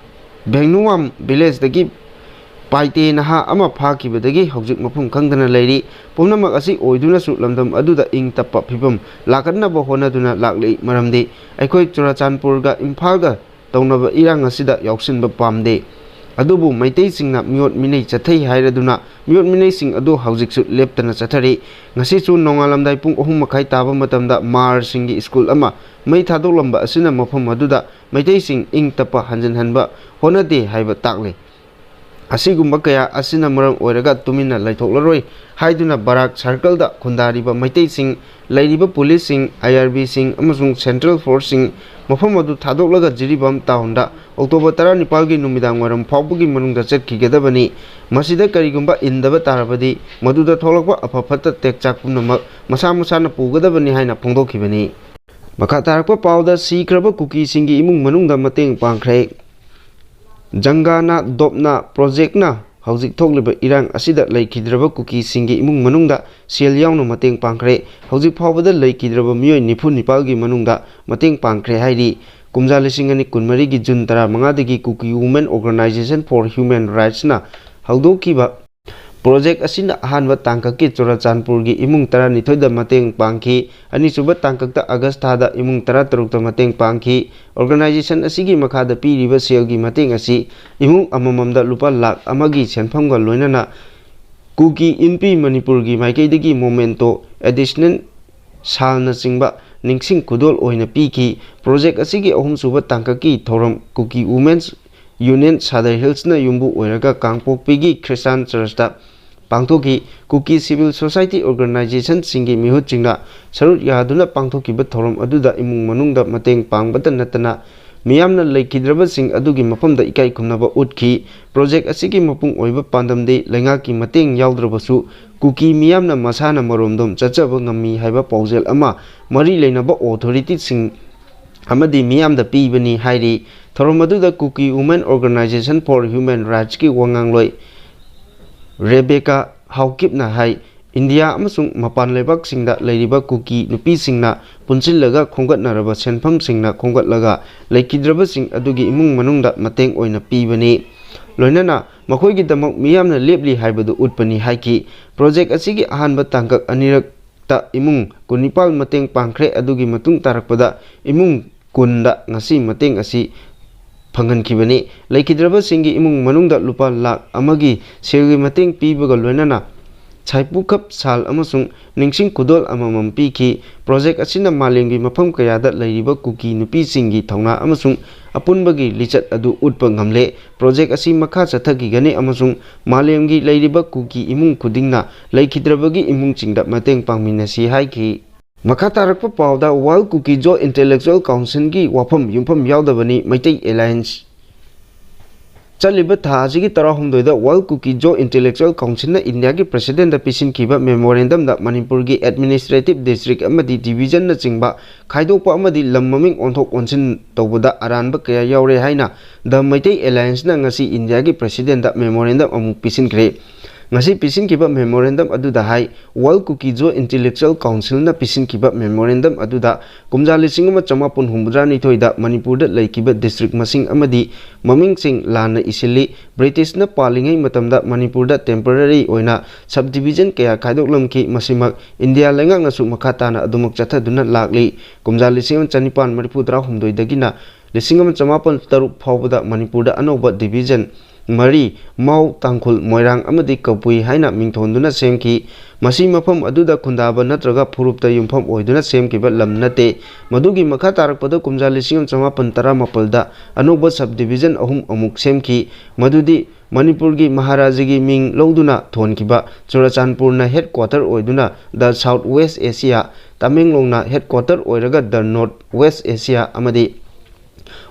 ꯚꯦꯡꯅꯨꯋꯥꯝ villageꯇꯒꯤ ꯄꯥꯏꯇꯦ ꯅꯍꯥ ꯑꯃ ꯐꯥꯈꯤꯕꯗꯒꯤ ꯍꯧꯖꯤꯛ ꯃꯐꯝ ꯈꯪꯗꯅ ꯂꯩꯔꯤ꯫ ꯄꯨꯝꯅꯃꯛ ꯑꯁꯤ ꯑꯣꯏꯗꯨꯅꯁꯨ ꯂꯝꯗꯝ ꯑꯗꯨꯗ ꯏꯪ ꯇꯞꯄ ꯐꯤꯕꯝ ꯂꯥꯛꯍꯟꯅꯕ ꯍꯣꯠꯅꯗꯨꯅ ꯂꯥꯛꯂꯤ꯫ ꯃꯔꯝꯗꯤ ꯑꯩꯈꯣꯏ ꯆꯨꯔꯥꯆꯥꯟꯄꯨꯔꯒ ꯏꯝꯐꯥꯜꯒ ꯇꯧꯅꯕ ꯏꯔꯥꯡ ꯑꯁꯤꯗ ꯌꯥꯎꯁꯤꯟꯕ ꯄꯥꯝꯗꯦ꯫ ꯑꯗꯨꯕꯨ ꯃꯩꯇꯩꯁꯤꯡꯅ ꯃꯤꯑꯣꯠ ꯃꯤꯅꯩ ꯆꯠꯊꯩ ꯍꯥꯏꯔꯗꯨꯅ ꯃꯤꯑꯣꯠ ꯃꯤꯅꯩꯁꯤꯡ ꯑꯗꯨ ꯍꯧꯖꯤꯛꯁꯨ ꯂꯦꯞꯇꯅ ꯆꯠꯊꯔꯤ꯫ ꯉꯁꯤꯁꯨ ꯅꯣꯡꯉꯥꯜꯂꯝꯗꯥꯏ ꯄꯨꯡ ꯑꯍꯨꯝ ꯃꯈꯥꯏ ꯇꯥꯕ ꯃꯇꯝꯗ ꯃꯥꯔꯁꯤꯡꯒꯤ ꯁ꯭ꯀꯨꯜ ꯑꯃ ꯃꯩ ꯊꯥꯗꯣꯛꯂꯝꯕ ꯑꯁꯤꯅ ꯃꯐꯝ ꯑꯗꯨꯗ ꯃꯩꯇꯩꯁꯤꯡ ꯏꯪ ꯇꯞꯄ ꯍꯟꯖꯤꯟꯍꯟꯕ ꯍꯣꯠꯅꯗꯦ ꯍꯥꯏꯕ ꯇꯥꯛꯂꯤ꯫ ꯑꯁꯤꯒꯨꯝꯕ ꯀꯌꯥ ꯑꯁꯤꯅ ꯃꯔꯝ ꯑꯣꯏꯔꯒ ꯇꯨꯃꯤꯟꯅ ꯂꯩꯊꯣꯛꯂꯔꯣꯏ ꯍꯥꯏꯗꯨꯅ ꯕꯔꯥꯛ circleꯗ ꯈꯨꯟꯗꯥꯔꯤꯕ ꯃꯩꯇꯩꯁꯤꯡ, ꯂꯩꯔꯤꯕ policeꯁꯤꯡ, IRBꯁꯤꯡ ꯑꯃꯁꯨꯡ central forceꯁꯤꯡ ꯃꯐꯝ ꯑꯗꯨ ꯊꯥꯗꯣꯛꯂꯒ ꯖꯤꯔꯤꯕꯥꯝ townꯗ October ꯇꯔꯥꯅꯤꯄꯥꯜꯒꯤ ꯅꯨꯃꯤꯗꯥꯡ ꯋꯥꯏꯔꯝ ꯐꯥꯎꯕꯒꯤ ꯃꯅꯨꯡꯗ ꯆꯠꯈꯤꯒꯗꯕꯅꯤ꯫ ꯃꯁꯤꯗ ꯀꯔꯤꯒꯨꯝꯕ ꯏꯟꯗꯕ ꯇꯥꯔꯕꯗꯤ ꯃꯗꯨꯗ ꯊꯣꯛꯂꯛꯄ ꯑꯐ ꯐꯠꯇ ꯇꯦꯛꯆꯥꯛ ꯄꯨꯝꯅꯃꯛ ꯃꯁꯥ ꯃꯁꯥꯅ ꯄꯨꯒꯗꯕꯅꯤ ꯍꯥꯏꯅ ꯐꯣꯡꯗꯣꯛꯈꯤꯕꯅꯤ꯫ ꯃꯈꯥ ꯇꯥꯔꯛꯄ ꯄꯥꯎꯗ ꯁꯤꯈ꯭ꯔꯕ ꯀꯨꯀꯤꯁꯤꯡꯒꯤ ꯏꯃꯨꯡ ꯃꯅꯨꯡꯗ ꯃꯇꯦꯡ ꯄꯥꯡꯈ꯭ꯔꯦ꯫ ꯖꯪꯒꯥꯅꯥ ꯗꯣꯞꯅꯥ ꯄ꯭ꯔꯣꯖꯦꯛꯅ ꯍꯧꯖꯤꯛ ꯊꯣꯛꯂꯤꯕ ꯏꯔꯥꯡ ꯑꯁꯤꯗ ꯂꯩꯈꯤꯗ꯭ꯔꯕ ꯀꯨꯀꯤꯁꯤꯡꯒꯤ ꯏꯃꯨꯡ ꯃꯅꯨꯡꯗ ꯁꯦꯜ ꯌꯥꯎꯅ ꯃꯇꯦꯡ ꯄꯥꯡꯈ꯭ꯔꯦ꯫ ꯍꯧꯖꯤꯛ ꯐꯥꯎꯕꯗ ꯂꯩꯈꯤꯗ꯭ꯔꯕ ꯃꯤꯑꯣꯏ ꯅꯤꯐꯨ ꯅꯤꯄꯥꯜꯒꯤ ꯃꯅꯨꯡꯗ ꯃꯇꯦꯡ ꯄꯥꯡꯈ꯭ꯔꯦ ꯍꯥꯏꯔꯤ꯫ ꯀꯨꯝꯖꯥ ꯂꯤꯁꯤꯡ ꯑꯅꯤ ꯀꯨꯟꯃꯔꯤꯒꯤ ꯖꯨꯟ ꯇꯔꯥꯃꯉꯥꯗꯒꯤ Kuki Women Organization for Human Rightsꯅ ꯍꯧꯗꯣꯛꯈꯤꯕ ꯄ꯭ꯔꯣꯖꯦꯛ ꯑꯁꯤꯅ ꯑꯍꯥꯟꯕ ꯇꯥꯡꯀꯛꯀꯤ ꯆꯨꯔꯥꯆꯥꯟꯄꯨꯔꯒꯤ ꯏꯃꯨꯡ ꯇꯔꯥꯅꯤꯊꯣꯏꯗ ꯃꯇꯦꯡ ꯄꯥꯡꯈꯤ꯫ ꯑꯅꯤꯁꯨꯕ ꯇꯥꯡꯀꯛꯇ ꯑꯥꯒꯁ ꯊꯥꯗ ꯏꯃꯨꯡ ꯇꯔꯥꯇꯔꯨꯛꯇ ꯃꯇꯦꯡ ꯄꯥꯡꯈꯤ꯫ Organization ꯑꯁꯤꯒꯤ ꯃꯈꯥꯗ ꯄꯤꯔꯤꯕ ꯁꯦꯜꯒꯤ ꯃꯇꯦꯡ ꯑꯁꯤ ꯏꯃꯨꯡ ꯑꯃꯃꯝꯗ ꯂꯨꯄꯥ ꯂꯥꯈ ꯑꯃꯒꯤ ꯁꯦꯟꯐꯝꯒ ꯂꯣꯏꯅꯅ ꯀꯨꯀꯤ ꯏꯟꯄꯤ ꯃꯅꯤꯄꯨꯔꯒꯤ ꯃꯥꯏꯀꯩꯗꯒꯤ memento, additional ꯁꯥꯜꯅꯆꯤꯡꯕ ꯅꯤꯡꯁꯤꯡ ꯈꯨꯗꯣꯜ ꯑꯣꯏꯅ ꯄꯤꯈꯤ꯫ ꯄ꯭ꯔꯣꯖꯦꯛ ꯑꯁꯤꯒꯤ ꯑꯍꯨꯝꯁꯨꯕ ꯇꯥꯡꯀꯛꯀꯤ ꯊꯧꯔꯝ Kuki Women's Union Sadar Hillsꯅ ꯌꯨꯝꯕꯨ ꯑꯣꯏꯔꯒ ꯀꯥꯡꯄꯣꯛꯄꯤꯒꯤ ꯈ꯭ꯔꯤꯁꯇꯥꯟ ꯆꯔꯆꯇ ꯄꯥꯡꯊꯣꯛꯈꯤ꯫ ꯀꯨꯀꯤ civil society organizationꯁꯤꯡꯒꯤ ꯃꯤꯍꯨꯠꯁꯤꯡꯅ ꯁꯔꯨꯛ ꯌꯥꯗꯨꯅ ꯄꯥꯡꯊꯣꯛꯈꯤꯕ ꯊꯧꯔꯝ ꯑꯗꯨꯗ ꯏꯃꯨꯡ ꯃꯅꯨꯡꯗ ꯃꯇꯦꯡ ꯄꯥꯡꯕꯇ ꯅꯠꯇꯅ ꯃꯤꯌꯥꯝꯅ ꯂꯩꯈꯤꯗ꯭ꯔꯕꯁꯤꯡ ꯑꯗꯨꯒꯤ ꯃꯐꯝꯗ ꯏꯀꯥꯏ ꯈꯨꯝꯅꯕ ꯎꯠꯈꯤ꯫ ꯄ꯭ꯔꯣꯖꯦꯛ ꯑꯁꯤꯒꯤ ꯃꯄꯨꯡ ꯑꯣꯏꯕ ꯄꯥꯟꯗꯝꯗꯤ ꯂꯩꯉꯥꯛꯀꯤ ꯃꯇꯦꯡ ꯌꯥꯎꯗ꯭ꯔꯕꯁꯨ ꯀꯨꯀꯤ ꯃꯤꯌꯥꯝꯅ ꯃꯁꯥꯅ ꯃꯔꯣꯝꯗꯣꯝ ꯆꯠꯆꯕ ꯉꯝꯃꯤ ꯍꯥꯏꯕ ꯄꯥꯎꯖꯦꯜ ꯑꯃ ꯃꯔꯤ ꯂꯩꯅꯕ authorityꯁꯤꯡ ꯑꯃꯗꯤ ꯃꯤꯌꯥꯝꯗ ꯄꯤꯕꯅꯤ ꯍꯥꯏꯔꯤ꯫ ꯊꯧꯔꯝ ꯑꯗꯨꯗ Kuki Women Organization for Human Rightsꯀꯤ ꯋꯥꯉꯥꯡꯂꯣꯏ ꯔꯦꯕꯦꯀꯥ ꯍꯥꯎꯀꯤꯞꯅ ꯍꯥꯏ, ꯏꯟꯗꯤꯌꯥ ꯑꯃꯁꯨꯡ ꯃꯄꯥꯟ ꯂꯩꯕꯥꯛꯁꯤꯡꯗ ꯂꯩꯔꯤꯕ ꯀꯨꯀꯤ ꯅꯨꯄꯤꯁꯤꯡꯅ ꯄꯨꯟꯁꯤꯜꯂꯒ ꯈꯣꯝꯒꯠꯅꯔꯕ ꯁꯦꯟꯐꯝꯁꯤꯡꯅ ꯈꯣꯝꯒꯠꯂꯒ ꯂꯩꯈꯤꯗ꯭ꯔꯕꯁꯤꯡ ꯑꯗꯨꯒꯤ ꯏꯃꯨꯡ ꯃꯅꯨꯡꯗ ꯃꯇꯦꯡ ꯑꯣꯏꯅ ꯄꯤꯕꯅꯤ꯫ ꯂꯣꯏꯅꯅ ꯃꯈꯣꯏꯒꯤꯗꯃꯛ ꯃꯤꯌꯥꯝꯅ ꯂꯦꯞꯂꯤ ꯍꯥꯏꯕꯗꯨ ꯎꯠꯄꯅꯤ ꯍꯥꯏꯈꯤ꯫ ꯄ꯭ꯔꯣꯖꯦꯛ ꯑꯁꯤꯒꯤ ꯑꯍꯥꯟꯕ ꯇꯥꯡꯀꯛ ꯑꯅꯤꯔꯛꯇ ꯏꯃꯨꯡ ꯀꯨꯟꯅꯤꯄꯥꯜ ꯃꯇꯦꯡ ꯄꯥꯡꯈ꯭ꯔꯦ꯫ ꯑꯗꯨꯒꯤ ꯃꯇꯨꯡ ꯇꯥꯔꯛꯄꯗ ꯏꯃꯨꯡ ꯀꯨꯟꯗ ꯉꯁꯤ ꯃꯇꯦꯡ ꯑꯁꯤ ꯐꯪꯍꯟꯈꯤꯕꯅꯤ꯫ ꯂꯩꯈꯤꯗ꯭ꯔꯕꯁꯤꯡꯒꯤ ꯏꯃꯨꯡ ꯃꯅꯨꯡꯗ ꯂꯨꯄꯥ ꯂꯥꯈ ꯑꯃꯒꯤ ꯁꯦꯜꯒꯤ ꯃꯇꯦꯡ ꯄꯤꯕꯒ ꯂꯣꯏꯅꯅ ꯁꯥꯏꯄꯨꯈꯞ ꯁꯥꯜ ꯑꯃꯁꯨꯡ ꯅꯤꯡꯁꯤꯡ ꯈꯨꯗꯣꯜ ꯑꯃꯃꯝ ꯄꯤꯈꯤ꯫ ꯄ꯭ꯔꯣꯖꯦꯛ ꯑꯁꯤꯅ ꯃꯥꯂꯦꯝꯒꯤ ꯃꯐꯝ ꯀꯌꯥꯗ ꯂꯩꯔꯤꯕ ꯀꯨꯀꯤ ꯅꯨꯄꯤꯁꯤꯡꯒꯤ ꯊꯧꯅꯥ ꯑꯃꯁꯨꯡ ꯑꯄꯨꯟꯕꯒꯤ ꯂꯤꯆꯠ ꯑꯗꯨ ꯎꯠꯄ ꯉꯝꯂꯦ꯫ ꯄ꯭ꯔꯣꯖꯦꯛ ꯑꯁꯤ ꯃꯈꯥ ꯆꯠꯊꯈꯤꯒꯅꯤ ꯑꯃꯁꯨꯡ ꯃꯥꯂꯦꯝꯒꯤ ꯂꯩꯔꯤꯕ ꯀꯨꯀꯤ ꯏꯃꯨꯡ ꯈꯨꯗꯤꯡꯅ ꯂꯩꯈꯤꯗ꯭ꯔꯕꯒꯤ ꯏꯃꯨꯡꯁꯤꯡꯗ ꯃꯇꯦꯡ ꯄꯥꯡꯃꯤꯟꯅꯁꯤ ꯍꯥꯏꯈꯤ꯫ ꯃꯈꯥ ꯇꯥꯔꯛꯄ ꯄꯥꯎꯗ World Kuki-Zo Intellectual Councilꯒꯤ ꯋꯥꯐꯝ ꯌꯨꯝꯐꯝ ꯌꯥꯎꯗꯕꯅꯤ ꯃꯩꯇꯩ Alliance꯫ ꯆꯠꯂꯤꯕ ꯊꯥ ꯑꯁꯤꯒꯤ ꯇꯔꯥꯍꯨꯝꯗꯣꯏꯗ World Kuki-Zo Intellectual Council-ꯅ ꯏꯟꯗꯤꯌꯥꯒꯤ President-ꯗ ꯄꯤꯁꯤꯟꯈꯤꯕ memorandum-ꯗ ꯃꯅꯤꯄꯨꯔꯒꯤ administrative district ꯑꯃꯗꯤ division-ꯅꯆꯤꯡꯕ ꯈꯥꯏꯗꯣꯛꯄ ꯑꯃꯗꯤ ꯂꯝ ꯃꯃꯤꯡ ꯑꯣꯟꯊꯣꯛ ꯑꯣꯟꯁꯤꯟ ꯇꯧꯕꯗ ꯑꯔꯥꯟꯕ ꯀꯌꯥ ꯌꯥꯎꯔꯦ ꯍꯥꯏꯅ The Meitei Alliance-ꯅ ꯉꯁꯤ ꯏꯟꯗꯤꯌꯥꯒꯤ President-ꯗ memorandum ꯑꯃꯨꯛ ꯄꯤꯁꯤꯟꯈ꯭ꯔꯦ꯫ ꯉꯁꯤ ꯄꯤꯁꯤꯟꯈꯤꯕ memorandum ꯑꯗꯨꯗ ꯍꯥꯏ, World Kuki-Zo Intellectual Council-ꯅ ꯄꯤꯁꯤꯟꯈꯤꯕ memorandum ꯑꯗꯨꯗ ꯀꯨꯝꯖꯥ ꯂꯤꯁꯤꯡ ꯑꯃ ꯆꯃꯥꯄꯟ ꯍꯨꯝꯐꯨꯇꯔꯥꯅꯤꯊꯣꯏꯗ ꯃꯅꯤꯄꯨꯔꯗ ꯂꯩꯈꯤꯕ district ꯃꯁꯤꯡ ꯑꯃꯗꯤ ꯃꯃꯤꯡꯁꯤꯡ ꯂꯥꯟꯅ ꯏꯁꯤꯜꯂꯤ꯫ British-ꯅ ꯄꯥꯜꯂꯤꯉꯩ ꯃꯇꯝꯗ ꯃꯅꯤꯄꯨꯔꯗ temporary ꯑꯣꯏꯅ subdivision ꯀꯌꯥ ꯈꯥꯏꯗꯣꯛꯂꯝꯈꯤ꯫ ꯃꯁꯤꯃꯛ ꯏꯟꯗꯤꯌꯥ ꯂꯩꯉꯥꯛꯅꯁꯨ ꯃꯈꯥ ꯇꯥꯅ ꯑꯗꯨꯃꯛ ꯆꯠꯊꯗꯨꯅ ꯂꯥꯛꯂꯤ꯫ ꯀꯨꯝꯖꯥ ꯂꯤꯁꯤꯡ ꯑꯃ ꯆꯅꯤꯄꯥꯟ ꯃꯔꯤꯐꯨ ꯇꯔꯥꯍꯨꯝꯗꯣꯏꯗꯒꯤꯅ ꯂꯤꯁꯤꯡ ꯑꯃ ꯆꯃꯥꯄꯟ ꯇꯔꯨꯛ ꯐꯥꯎꯕꯗ ꯃꯅꯤꯄꯨꯔꯗ ꯑꯅꯧꯕ division ꯃꯔꯤ, ꯃꯥꯎ, ꯇꯥꯡꯈꯨꯜ, ꯃꯣꯏꯔꯥꯡ ꯑꯃꯗꯤ ꯀꯕꯨꯏ ꯍꯥꯏꯅ ꯃꯤꯡꯊꯣꯟꯗꯨꯅ ꯁꯦꯝꯈꯤ꯫ ꯃꯁꯤ ꯃꯐꯝ ꯑꯗꯨꯗ ꯈꯨꯟꯗꯥꯕ ꯅꯠꯇ꯭ꯔꯒ ꯐꯨꯔꯨꯞꯇ ꯌꯨꯝꯐꯝ ꯑꯣꯏꯗꯨꯅ ꯁꯦꯝꯈꯤꯕ ꯂꯝ ꯅꯠꯇꯦ꯫ ꯃꯗꯨꯒꯤ ꯃꯈꯥ ꯇꯥꯔꯛꯄꯗ ꯀꯨꯝꯖꯥ ꯂꯤꯁꯤꯡ ꯑꯃ ꯆꯃꯥꯄꯟ ꯇꯔꯥꯃꯥꯄꯜꯗ ꯑꯅꯧꯕ subdivision ꯑꯍꯨꯝ ꯑꯃꯨꯛ ꯁꯦꯝꯈꯤ꯫ ꯃꯗꯨꯗꯤ ꯃꯅꯤꯄꯨꯔꯒꯤ ꯃꯍꯥꯔꯥꯖꯥꯒꯤ ꯃꯤꯡ ꯂꯧꯗꯨꯅ ꯊꯣꯟꯈꯤꯕ ꯆꯨꯔꯆꯥꯟꯄꯨꯔꯅ headquarter ꯑꯣꯏꯗꯨꯅ The South West Asia, ꯇꯃꯦꯡꯂꯣꯡꯅ headquarter ꯑꯣꯏꯔꯒ The North West Asia ꯑꯃꯗꯤ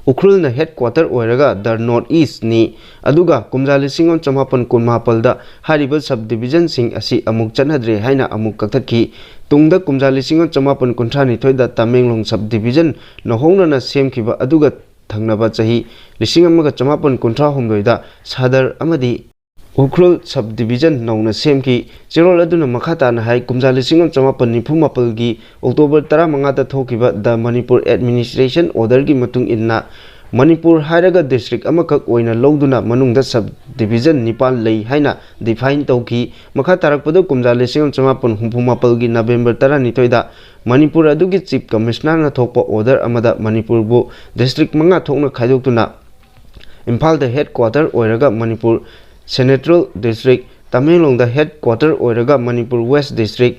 ꯎꯈ꯭ꯔꯨꯜꯅ headquarter ꯑꯣꯏꯔꯒ The North East-ꯅꯤ꯫ ꯑꯗꯨꯒ ꯀꯨꯝꯖꯥ ꯂꯤꯁꯤꯡ ꯑꯃ ꯆꯃꯥꯄꯟ ꯀꯨꯟꯃꯥꯄꯜꯗ ꯍꯥꯏꯔꯤꯕ subdivision-ꯁꯤꯡ ꯑꯁꯤ ꯑꯃꯨꯛ ꯆꯠꯅꯗ꯭ꯔꯦ ꯍꯥꯏꯅ ꯑꯃꯨꯛ ꯀꯛꯊꯠꯈꯤ꯫ ꯇꯨꯡꯗ ꯀꯨꯝꯖꯥ ꯂꯤꯁꯤꯡ ꯑꯃ ꯆꯃꯥꯄꯟ ꯀꯨꯟꯊ꯭ꯔꯥꯅꯤꯊꯣꯏꯗ ꯇꯃꯦꯡꯂꯣꯡ subdivision ꯅꯧꯍꯧꯅꯅ ꯁꯦꯝꯈꯤꯕ ꯑꯗꯨꯒ ꯊꯪꯅꯕ ꯆꯍꯤ ꯂꯤꯁꯤꯡ ꯑꯃꯒ ꯆꯃꯥꯄꯟ ꯀꯨꯟꯊ꯭ꯔꯥꯍꯨꯝꯗꯣꯏꯗ ꯁꯥꯗꯔ ꯑꯃꯗꯤ ꯎꯈ꯭ꯔꯨꯜ subdivision ꯅꯧꯅ ꯁꯦꯝꯈꯤ꯫ ꯆꯦꯔꯣꯜ ꯑꯗꯨꯅ ꯃꯈꯥ ꯇꯥꯅ ꯍꯥꯏ, ꯀꯨꯝꯖꯥ ꯂꯤꯁꯤꯡ ꯑꯃ ꯆꯃꯥꯄꯟ ꯅꯤꯐꯨ ꯃꯥꯄꯜꯒꯤ October ꯇꯔꯥꯃꯉꯥꯗ ꯊꯣꯛꯈꯤꯕ The Manipur Administration Order-ꯒꯤ ꯃꯇꯨꯡ ꯏꯟꯅ ꯃꯅꯤꯄꯨꯔ ꯍꯥꯏꯔꯒ district ꯑꯃꯈꯛ ꯑꯣꯏꯅ ꯂꯧꯗꯨꯅ ꯃꯅꯨꯡꯗ subdivision ꯅꯤꯄꯥꯟ ꯂꯩ ꯍꯥꯏꯅ define ꯇꯧꯈꯤ꯫ ꯃꯈꯥ ꯇꯥꯔꯛꯄꯗ ꯀꯨꯝꯖꯥ ꯂꯤꯁꯤꯡ ꯑꯃ ꯆꯃꯥꯄꯟ ꯍꯨꯝꯐꯨ ꯃꯥꯄꯜꯒꯤ November ꯇꯔꯥꯅꯤꯊꯣꯏꯗ ꯃꯅꯤꯄꯨꯔ ꯑꯗꯨꯒꯤ Chief Commissioner-ꯅ ꯊꯣꯛꯄ order ꯑꯃꯗ ꯃꯅꯤꯄꯨꯔꯕꯨ district ꯃꯉꯥ ꯊꯣꯛꯅ ꯈꯥꯏꯗꯣꯛꯇꯨꯅ ꯏꯝꯐꯥꯜꯗ headquarter ꯑꯣꯏꯔꯒ ꯃꯅꯤꯄꯨꯔ Central District, ꯇꯃꯦꯡꯂꯣꯡꯗ headquarter ꯑꯣꯏꯔꯒ ꯃꯅꯤꯄꯨꯔ West District,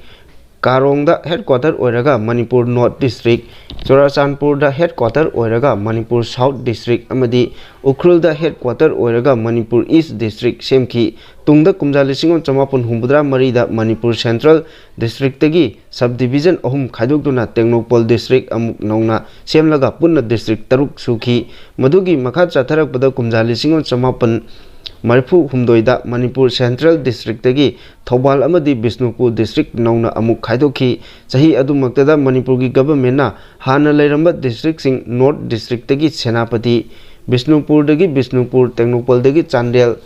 ꯀꯥꯔꯣꯡꯗ headquarter ꯑꯣꯏꯔꯒ ꯃꯅꯤꯄꯨꯔ North District, ꯆꯨꯔꯥꯆꯥꯟꯄꯨꯔꯗ headquarter ꯑꯣꯏꯔꯒ ꯃꯅꯤꯄꯨꯔ South District ꯑꯃꯗꯤ ꯎꯈ꯭ꯔꯨꯜꯗ headquarter ꯑꯣꯏꯔꯒ ꯃꯅꯤꯄꯨꯔ East District ꯁꯦꯝꯈꯤ꯫ ꯇꯨꯡꯗ ꯀꯨꯝꯖꯥ ꯂꯤꯁꯤꯡ ꯑꯃ ꯆꯃꯥꯄꯟ ꯍꯨꯝꯐꯨꯇꯔꯥ ꯃꯔꯤꯗ ꯃꯅꯤꯄꯨꯔ Central Districtꯇꯒꯤ subdivision ꯑꯍꯨꯝ ꯈꯥꯏꯗꯣꯛꯇꯨꯅ ꯇꯦꯡꯅꯧꯄꯜ District ꯑꯃꯨꯛ ꯅꯧꯅ ꯁꯦꯝꯂꯒ ꯄꯨꯟꯅ district ꯇꯔꯨꯛ ꯁꯨꯈꯤ꯫ ꯃꯗꯨꯒꯤ ꯃꯈꯥ ꯆꯠꯊꯔꯛꯄꯗ ꯀꯨꯝꯖꯥ ꯂꯤꯁꯤꯡ ꯑꯃ ꯆꯃꯥꯄꯟ ꯃꯔꯤꯐꯨ ꯍꯨꯝꯗꯣꯏꯗ ꯃꯅꯤꯄꯨꯔ Central Districtꯇꯒꯤ ꯊꯧꯕꯥꯜ ꯑꯃꯗꯤ ꯕꯤꯁꯅꯨꯄꯨꯔ District ꯅꯧꯅ ꯑꯃꯨꯛ ꯈꯥꯏꯗꯣꯛꯈꯤ꯫ ꯆꯍꯤ ꯑꯗꯨꯃꯛꯇꯗ ꯃꯅꯤꯄꯨꯔꯒꯤ governmentꯅ ꯍꯥꯟꯅ ꯂꯩꯔꯝꯕ districtꯁꯤꯡ North Districtꯇꯒꯤ Senapati, ꯕꯤꯁꯅꯨꯄꯨꯔꯗꯒꯤ Bishnupur, ꯇꯦꯡꯅꯧꯄꯜꯗꯒꯤ Chandel,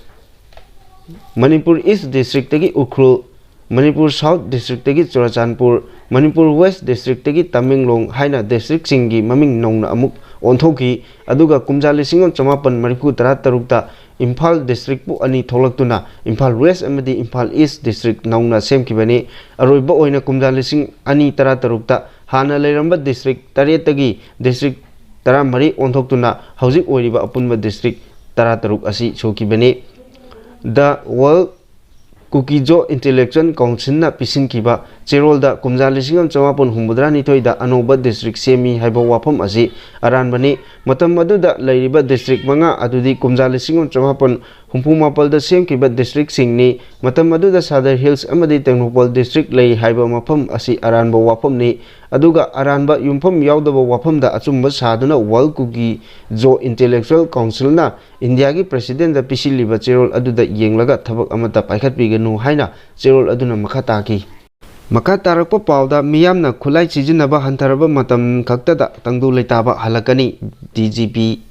Manipur East Districtꯇꯒꯤ Ukhrul, Manipur South Districtꯇꯒꯤ Churachandpur, Manipur West Districtꯇꯒꯤ Tamenglong ꯍꯥꯏꯅ districtꯁꯤꯡꯒꯤ ꯃꯃꯤꯡ ꯅꯧꯅ ꯑꯃꯨꯛ ꯑꯣꯟꯊꯣꯛꯈꯤ꯫ ꯑꯗꯨꯒ ꯀꯨꯝꯖꯥ ꯂꯤꯁꯤꯡ ꯑꯃ ꯆꯃꯥꯄꯟ ꯃꯔꯤꯐꯨ ꯇꯔꯥ ꯇꯔꯨꯛꯇ ꯏꯝꯐꯥꯜ Districtꯄꯨ ꯑꯅꯤ ꯊꯣꯛꯂꯛꯇꯨꯅ ꯏꯝꯐꯥꯜ West ꯑꯃꯗꯤ ꯏꯝꯐꯥꯜ East District ꯅꯧꯅ ꯁꯦꯝꯈꯤꯕꯅꯤ꯫ ꯑꯔꯣꯏꯕ ꯑꯣꯏꯅ ꯀꯨꯝꯖꯥ ꯂꯤꯁꯤꯡ ꯑꯅꯤ ꯇꯔꯥ ꯇꯔꯨꯛꯇ ꯍꯥꯟꯅ ꯂꯩꯔꯝꯕ district ꯇꯔꯦꯠꯇꯒꯤ district ꯇꯔꯥꯃꯔꯤ ꯑꯣꯟꯊꯣꯛꯇꯨꯅ ꯍꯧꯖꯤꯛ ꯑꯣꯏꯔꯤꯕ ꯑꯄꯨꯟꯕ district ꯇꯔꯥ ꯇꯔꯨꯛ ꯑꯁꯤ ꯁꯨꯈꯤꯕꯅꯤ꯫ The World Kuki-Zo Intellectual Councilꯅ ꯄꯤꯁꯤꯟꯈꯤꯕ ꯆꯦꯔꯣꯜꯗ ꯀꯨꯝꯖꯥ ꯂꯤꯁꯤꯡ ꯑꯃ ꯆꯃꯥꯄꯟ ꯍꯨꯝꯐꯨꯇꯔꯥ ꯅꯤꯊꯣꯏꯗ ꯑꯅꯧꯕ district ꯁꯦꯝꯃꯤ ꯍꯥꯏꯕ ꯋꯥꯐꯝ ꯑꯁꯤ ꯑꯔꯥꯟꯕꯅꯤ꯫ ꯃꯇꯝ ꯑꯗꯨꯗ ꯂꯩꯔꯤꯕ district ꯃꯉꯥ ꯑꯗꯨꯗꯤ ꯀꯨꯝꯖꯥ ꯂꯤꯁꯤꯡ ꯑꯃ ꯆꯃꯥꯄꯟ ꯍꯨꯝꯐꯨ ꯃꯥꯄꯜꯗ ꯁꯦꯝꯈꯤꯕ districtꯁꯤꯡꯅꯤ꯫ ꯃꯇꯝ ꯑꯗꯨꯗ Sadar Hills ꯑꯃꯗꯤ ꯇꯦꯡꯅꯧꯄꯜ district ꯂꯩ ꯍꯥꯏꯕ ꯃꯐꯝ ꯑꯁꯤ ꯑꯔꯥꯟꯕ ꯋꯥꯐꯝꯅꯤ꯫ ꯑꯗꯨꯒ ꯑꯔꯥꯟꯕ ꯌꯨꯝꯐꯝ ꯌꯥꯎꯗꯕ ꯋꯥꯐꯝꯗ ꯑꯆꯨꯝꯕ ꯁꯥꯗꯨꯅ World Kuki-Zo Intellectual Councilꯅ ꯏꯟꯗꯤꯌꯥꯒꯤ presidentꯗ ꯄꯤꯁꯤꯜꯂꯤꯕ ꯆꯦꯔꯣꯜ ꯑꯗꯨꯗ ꯌꯦꯡꯂꯒ ꯊꯕꯛ ꯑꯃꯠꯇ ꯄꯥꯏꯈꯠꯄꯤꯒꯅꯨ ꯍꯥꯏꯅ ꯆꯦꯔꯣꯜ ꯑꯗꯨꯅ ꯃꯈꯥ ꯇꯥꯈꯤ꯫ ꯃꯈꯥ ꯇꯥꯔꯛꯄ ꯄꯥꯎꯗ, ꯃꯤꯌꯥꯝꯅ ꯈꯨꯠꯂꯥꯏ ꯁꯤꯖꯤꯟꯅꯕ ꯍꯟꯊꯔꯕ ꯃꯇꯝ ꯈꯛꯇꯗ ꯇꯪꯗꯨ ꯂꯩꯇꯥꯕ ꯍꯜꯂꯛꯀꯅꯤ, D G P꯫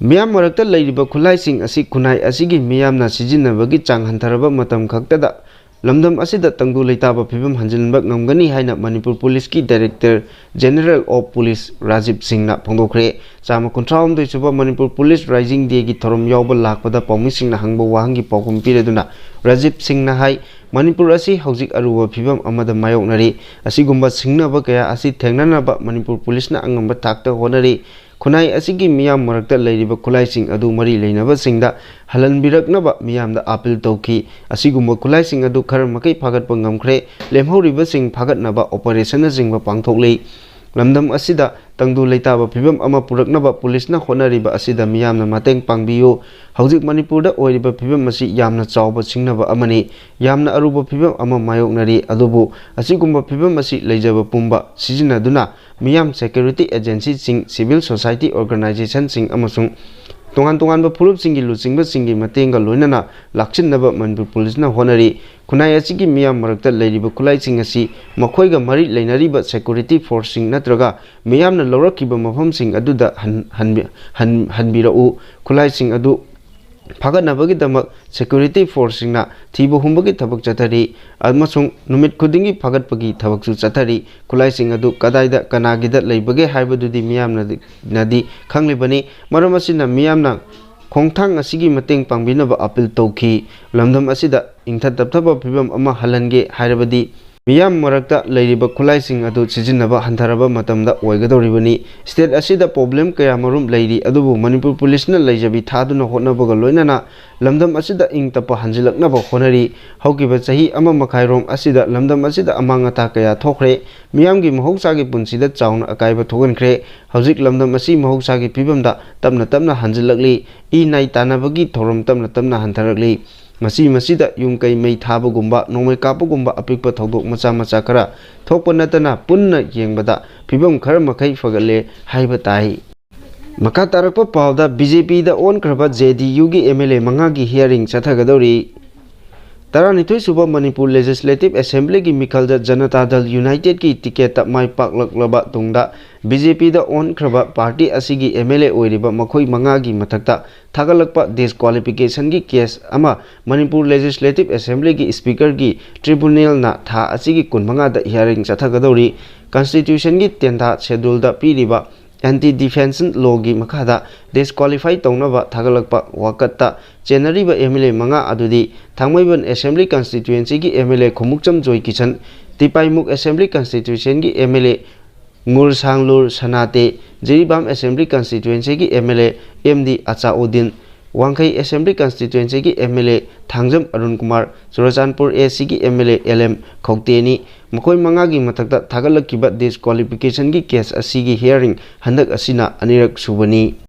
ꯃꯤꯌꯥꯝ ꯃꯔꯛꯇ ꯂꯩꯔꯤꯕ ꯈꯨꯠꯂꯥꯏꯁꯤꯡ ꯑꯁꯤ ꯈꯨꯟꯅꯥꯏ ꯑꯁꯤꯒꯤ ꯃꯤꯌꯥꯝꯅ ꯁꯤꯖꯤꯟꯅꯕꯒꯤ ꯆꯥꯡ ꯍꯟꯊꯔꯕ ꯃꯇꯝ ꯈꯛꯇꯗ ꯂꯝꯗꯝ ꯑꯁꯤꯗ ꯇꯪꯗꯨ ꯂꯩꯇꯥꯕ ꯐꯤꯕꯝ ꯍꯟꯖꯤꯟꯕ ꯉꯝꯒꯅꯤ ꯍꯥꯏꯅ Manipur Policeꯀꯤ Director General of Police Rajiv ꯁꯤꯡꯅ ꯐꯣꯡꯗꯣꯛꯈ꯭ꯔꯦ꯫ ꯆꯥꯝꯃ ꯀꯨꯟꯊ꯭ꯔꯥꯍꯨꯝꯗꯣꯏ ꯁꯨꯕ ꯃꯅꯤꯄꯨꯔ Police Rising Dayꯒꯤ ꯊꯧꯔꯝ ꯌꯥꯎꯕ ꯂꯥꯛꯄꯗ ꯄꯥꯎꯃꯤꯁꯤꯡꯅ ꯍꯪꯕ ꯋꯥꯍꯪꯒꯤ ꯄꯥꯎꯈꯨꯝ ꯄꯤꯔꯗꯨꯅ ꯔꯥꯖꯤꯕ ꯁꯤꯡꯅ ꯍꯥꯏ, ꯃꯅꯤꯄꯨꯔ ꯑꯁꯤ ꯍꯧꯖꯤꯛ ꯑꯔꯨꯕ ꯐꯤꯕꯝ ꯑꯃꯗ ꯃꯥꯌꯣꯛꯅꯔꯤ꯫ ꯑꯁꯤꯒꯨꯝꯕ ꯁꯤꯡꯅꯕ ꯀꯌꯥ ꯑꯁꯤ ꯊꯦꯡꯅꯅꯕ ꯃꯅꯤꯄꯨꯔ Policeꯅ ꯑꯉꯝꯕ ꯊꯥꯛꯇ ꯍꯣꯠꯅꯔꯤ꯫ ꯈꯨꯟꯅꯥꯏ ꯑꯁꯤꯒꯤ ꯃꯤꯌꯥꯝ ꯃꯔꯛꯇ ꯂꯩꯔꯤꯕ ꯈꯨꯠꯂꯥꯏꯁꯤꯡ ꯑꯗꯨ ꯃꯔꯤ ꯂꯩꯅꯕꯁꯤꯡꯗ ꯍꯜꯍꯟꯕꯤꯔꯛꯅꯕ ꯃꯤꯌꯥꯝꯗ ꯑꯥꯄꯤꯜ ꯇꯧꯈꯤ꯫ ꯑꯁꯤꯒꯨꯝꯕ ꯈꯨꯠꯂꯥꯏꯁꯤꯡ ꯑꯗꯨ ꯈꯔ ꯃꯈꯩ ꯐꯥꯒꯠꯄ ꯉꯝꯈ꯭ꯔꯦ꯫ ꯂꯦꯝꯍꯧꯔꯤꯕꯁꯤꯡ ꯐꯥꯒꯠꯅꯕ ꯑꯣꯄꯔꯦꯁꯟꯅꯆꯤꯡꯕ ꯄꯥꯡꯊꯣꯛꯂꯤ꯫ ꯂꯝꯗꯝ ꯑꯁꯤꯗ ꯇꯪꯗꯨ ꯂꯩꯇꯥꯕ ꯐꯤꯕꯝ ꯑꯃ ꯄꯨꯔꯛꯅꯕ ꯄꯨꯂꯤꯁꯅ ꯍꯣꯠꯅꯔꯤꯕ ꯑꯁꯤꯗ ꯃꯤꯌꯥꯝꯅ ꯃꯇꯦꯡ ꯄꯥꯡꯕꯤꯌꯨ꯫ ꯍꯧꯖꯤꯛ ꯃꯅꯤꯄꯨꯔꯗ ꯑꯣꯏꯔꯤꯕ ꯐꯤꯕꯝ ꯑꯁꯤ ꯌꯥꯝꯅ ꯆꯥꯎꯕ ꯁꯤꯡꯅꯕ ꯑꯃꯅꯤ꯫ ꯌꯥꯝꯅ ꯑꯔꯨꯕ ꯐꯤꯕꯝ ꯑꯃ ꯃꯥꯌꯣꯛꯅꯔꯤ꯫ ꯑꯗꯨꯕꯨ ꯑꯁꯤꯒꯨꯝꯕ ꯐꯤꯕꯝ ꯑꯁꯤ ꯂꯩꯖꯕ ꯄꯨꯝꯕ ꯁꯤꯖꯤꯟꯅꯗꯨꯅ ꯃꯤꯌꯥꯝ, ꯁꯦꯀ꯭ꯌꯨꯔꯤꯇꯤ ꯑꯦꯖꯦꯟꯁꯤꯁꯤꯡ, ꯁꯤꯚꯤꯜ ꯁꯣꯁꯥꯏꯇꯤ ꯑꯣꯔꯒꯅꯥꯏꯖꯦꯁꯟꯁꯤꯡ ꯑꯃꯁꯨꯡ ꯇꯣꯉꯥꯟ ꯇꯣꯉꯥꯟꯕ ꯐꯨꯔꯨꯞꯁꯤꯡꯒꯤ ꯂꯨꯆꯤꯡꯕꯁꯤꯡꯒꯤ ꯃꯇꯦꯡꯒ ꯂꯣꯏꯅꯅ ꯂꯥꯛꯁꯤꯟꯅꯕ ꯃꯅꯤꯄꯨꯔ ꯄꯨꯂꯤꯁꯅ ꯍꯣꯠꯅꯔꯤ꯫ ꯈꯨꯟꯅꯥꯏ ꯑꯁꯤꯒꯤ ꯃꯤꯌꯥꯝ ꯃꯔꯛꯇ ꯂꯩꯔꯤꯕ ꯈꯨꯠꯂꯥꯏꯁꯤꯡ ꯑꯁꯤ ꯃꯈꯣꯏꯒ ꯃꯔꯤ ꯂꯩꯅꯔꯤꯕ ꯁꯦꯀ꯭ꯌꯨꯔꯤꯇꯤ ꯐꯣꯔꯁꯁꯤꯡ ꯅꯠꯇ꯭ꯔꯒ ꯃꯤꯌꯥꯝꯅ ꯂꯧꯔꯛꯈꯤꯕ ꯃꯐꯝꯁꯤꯡ ꯑꯗꯨꯗ ꯍꯟ-, ꯍꯟꯕꯤ-, ꯍꯟ-, ꯍꯟꯕꯤꯔꯛꯎ꯫ ꯈꯨꯠꯂꯥꯏꯁꯤꯡ ꯑꯗꯨ ꯐꯥꯒꯠꯅꯕꯒꯤꯗꯃꯛ ꯁꯦꯀ꯭ꯌꯨꯔꯤꯇꯤ ꯐꯣꯔꯁꯁꯤꯡꯅ ꯊꯤꯕ ꯍꯨꯝꯕꯒꯤ ꯊꯕꯛ ꯆꯠꯊꯔꯤ ꯑꯃꯁꯨꯡ ꯅꯨꯃꯤꯠ ꯈꯨꯗꯤꯡꯒꯤ ꯐꯥꯒꯠꯄꯒꯤ ꯊꯕꯛꯁꯨ ꯆꯠꯊꯔꯤ꯫ ꯈꯨꯠꯂꯥꯏꯁꯤꯡ ꯑꯗꯨ ꯀꯗꯥꯏꯗ ꯀꯅꯥꯒꯤꯗ ꯂꯩꯕꯒꯦ ꯍꯥꯏꯕꯗꯨꯗꯤ ꯃꯤꯌꯥꯝꯅꯗꯤ, ꯅꯗꯤ ꯈꯪꯂꯤꯕꯅꯤ꯫ ꯃꯔꯝ ꯑꯁꯤꯅ ꯃꯤꯌꯥꯝꯅ ꯈꯣꯡꯊꯥꯡ ꯑꯁꯤꯒꯤ ꯃꯇꯦꯡ ꯄꯥꯡꯕꯤꯅꯕ ꯑꯥꯄꯤꯜ ꯇꯧꯈꯤ꯫ ꯂꯝꯗꯝ ꯑꯁꯤꯗ ꯏꯪꯊ ꯇꯞꯊꯕ ꯐꯤꯕꯝ ꯑꯃ ꯍꯜꯍꯟꯒꯦ ꯍꯥꯏꯔꯕꯗꯤ ꯃꯤꯌꯥꯝ ꯃꯔꯛꯇ ꯂꯩꯔꯤꯕ ꯈꯨꯠꯂꯥꯏꯁꯤꯡ ꯑꯗꯨ ꯁꯤꯖꯤꯟꯅꯕ ꯍꯟꯊꯔꯕ ꯃꯇꯝꯗ ꯑꯣꯏꯒꯗꯧꯔꯤꯕꯅꯤ꯫ ꯁ꯭ꯇꯦꯠ ꯑꯁꯤꯗ ꯄ꯭ꯔꯣꯕ꯭ꯂꯦꯝ ꯀꯌꯥꯃꯔꯨꯝ ꯂꯩꯔꯤ, ꯑꯗꯨꯕꯨ ꯃꯅꯤꯄꯨꯔ ꯄꯨꯂꯤꯁꯅ ꯂꯩꯖꯕꯤ ꯊꯥꯗꯨꯅ ꯍꯣꯠꯅꯕꯒ ꯂꯣꯏꯅꯅ ꯂꯝꯗꯝ ꯑꯁꯤꯗ ꯏꯪ ꯇꯞꯄ ꯍꯟꯖꯤꯜꯂꯛꯅꯕ ꯍꯣꯠꯅꯔꯤ꯫ ꯍꯧꯈꯤꯕ ꯆꯍꯤ ꯑꯃ ꯃꯈꯥꯏꯔꯣꯝ ꯑꯁꯤꯗ ꯂꯝꯗꯝ ꯑꯁꯤꯗ ꯑꯃꯥꯡ ꯑꯇꯥ ꯀꯌꯥ ꯊꯣꯛꯈ꯭ꯔꯦ꯫ ꯃꯤꯌꯥꯝꯒꯤ ꯃꯍꯧꯁꯥꯒꯤ ꯄꯨꯟꯁꯤꯗ ꯆꯥꯎꯅ ꯑꯀꯥꯏꯕ ꯊꯣꯛꯍꯟꯈ꯭ꯔꯦ꯫ ꯍꯧꯖꯤꯛ ꯂꯝꯗꯝ ꯑꯁꯤ ꯃꯍꯧꯁꯥꯒꯤ ꯐꯤꯕꯝꯗ ꯇꯞꯅ ꯇꯞꯅ ꯍꯟꯖꯤꯜꯂꯛꯂꯤ꯫ ꯏ ꯅꯥꯏ ꯇꯥꯟꯅꯕꯒꯤ ꯊꯧꯔꯝ ꯇꯞꯅ ꯇꯞꯅ ꯍꯟꯊꯔꯛꯂꯤ꯫ ꯃꯁꯤ ꯃꯁꯤꯗ ꯌꯨꯝ ꯀꯩ ꯃꯩ ꯊꯥꯕꯒꯨꯝꯕ, ꯅꯣꯡꯃꯩ ꯀꯥꯞꯄꯒꯨꯝꯕ ꯑꯄꯤꯛꯄ ꯊꯧꯗꯣꯛ ꯃꯆꯥ ꯃꯆꯥ ꯈꯔ ꯊꯣꯛꯄ ꯅꯠꯇꯅ ꯄꯨꯟꯅ ꯌꯦꯡꯕꯗ ꯐꯤꯕꯝ ꯈꯔ ꯃꯈꯩ ꯐꯒꯠꯂꯦ ꯍꯥꯏꯕ ꯇꯥꯏ꯫ ꯃꯈꯥ ꯇꯥꯔꯛꯄ ꯄꯥꯎꯗ ꯕꯤ ꯖꯦ ꯄꯤꯗ ꯑꯣꯟꯈ꯭ꯔꯕ ꯖꯦ ꯗꯤ ꯌꯨꯒꯤ ꯑꯦꯝ ꯑꯦꯜ ꯑꯦ ꯃꯉꯥꯒꯤ ꯍꯤꯌꯥꯔꯤꯡ ꯆꯠꯊꯒꯗꯧꯔꯤ꯫ ꯇꯔꯥꯅꯤꯊꯣꯏ ꯁꯨꯕ ꯃꯅꯤꯄꯨꯔ ꯂꯦꯖꯤꯁꯂꯦꯇꯤꯚ ꯑꯦꯁꯦꯝꯕ꯭ꯂꯤꯒꯤ ꯃꯤꯈꯜꯗ ꯖꯅꯇꯥ ꯗꯜ ꯌꯨꯅꯥꯏꯇꯦꯗꯀꯤ ꯇꯤꯀꯦꯠꯇ ꯃꯥꯏ ꯄꯥꯛꯂꯛꯂꯕ ꯇꯨꯡꯗ ꯕꯤ ꯖꯦ ꯄꯤꯗ ꯑꯣꯟꯈ꯭ꯔꯕ ꯄꯥꯔꯇꯤ ꯑꯁꯤꯒꯤ ꯑꯦꯝ ꯑꯦꯜ ꯑꯦ ꯑꯣꯏꯔꯤꯕ ꯃꯈꯣꯏ ꯃꯉꯥꯒꯤ ꯃꯊꯛꯇ ꯊꯥꯒꯠꯂꯛꯄ ꯗꯤꯁꯀ꯭ꯋꯥꯂꯤꯐꯤꯀꯦꯁꯟꯒꯤ ꯀꯦꯁ ꯑꯃ ꯃꯅꯤꯄꯨꯔ ꯂꯦꯖꯤꯁꯂꯦꯇꯤꯚ ꯑꯦꯁꯦꯝꯕ꯭ꯂꯤꯒꯤ ꯁ꯭ꯄꯤꯀꯔꯒꯤ ꯇ꯭ꯔꯤꯕꯨꯅꯦꯜꯅ ꯊꯥ ꯑꯁꯤꯒꯤ ꯀꯨꯟꯃꯉꯥꯗ ꯍꯤꯌꯥꯔꯤꯡ ꯆꯠꯊꯒꯗꯧꯔꯤ꯫ ꯀꯟꯁꯇꯤꯇ꯭ꯌꯨꯁꯟꯒꯤ ꯇꯦꯟꯊꯥ ꯁꯦꯗꯨꯜꯗ ꯄꯤꯔꯤꯕ ꯑꯦꯟꯇꯤ ꯗꯤꯐꯦꯝꯁꯟ ꯂꯣꯒꯤ ꯃꯈꯥꯗ ꯗꯤꯁꯀ꯭ꯋꯥꯂꯤꯐꯥꯏ ꯇꯧꯅꯕ ꯊꯥꯒꯠꯂꯛꯄ ꯋꯥꯀꯠꯇ ꯆꯦꯟꯅꯔꯤꯕ ꯑꯦꯝ ꯑꯦꯜ ꯑꯦ ꯃꯉꯥ ꯑꯗꯨꯗꯤ ꯊꯥꯡꯃꯩꯕꯟ ꯑꯦꯁꯦꯝꯕ꯭ꯂꯤ ꯀꯟꯁꯇꯤꯇ꯭ꯌꯨꯑꯦꯟꯁꯤꯒꯤ M L A Khongupcham Joy Kishan, Tipaimukh assembly ꯀꯟꯁꯇꯤꯇ꯭ꯌꯨꯁꯟꯒꯤ M L A Ngursanglur Sanate, Jiribam Assembly Constituencyꯒꯤ MLA M D Achaudin, Wangkhei Assembly Constituencyꯒꯤ MLA ꯊꯥꯡꯖꯝ ꯑꯔꯨꯟ ꯀꯨꯃꯥꯔ, ꯆꯨꯔꯆꯥꯟꯄꯨꯔ ACꯒꯤ MLA ꯑꯦꯜ ꯑꯦꯝ ꯈꯧꯇꯦꯅꯤ꯫ ꯃꯈꯣꯏ ꯃꯉꯥꯒꯤ ꯃꯊꯛꯇ ꯊꯥꯒꯠꯂꯛꯈꯤꯕ disqualificationꯒꯤ case ꯑꯁꯤꯒꯤ hearing ꯍꯟꯗꯛ ꯑꯁꯤꯅ ꯑꯅꯤꯔꯛ ꯁꯨꯕꯅꯤ꯫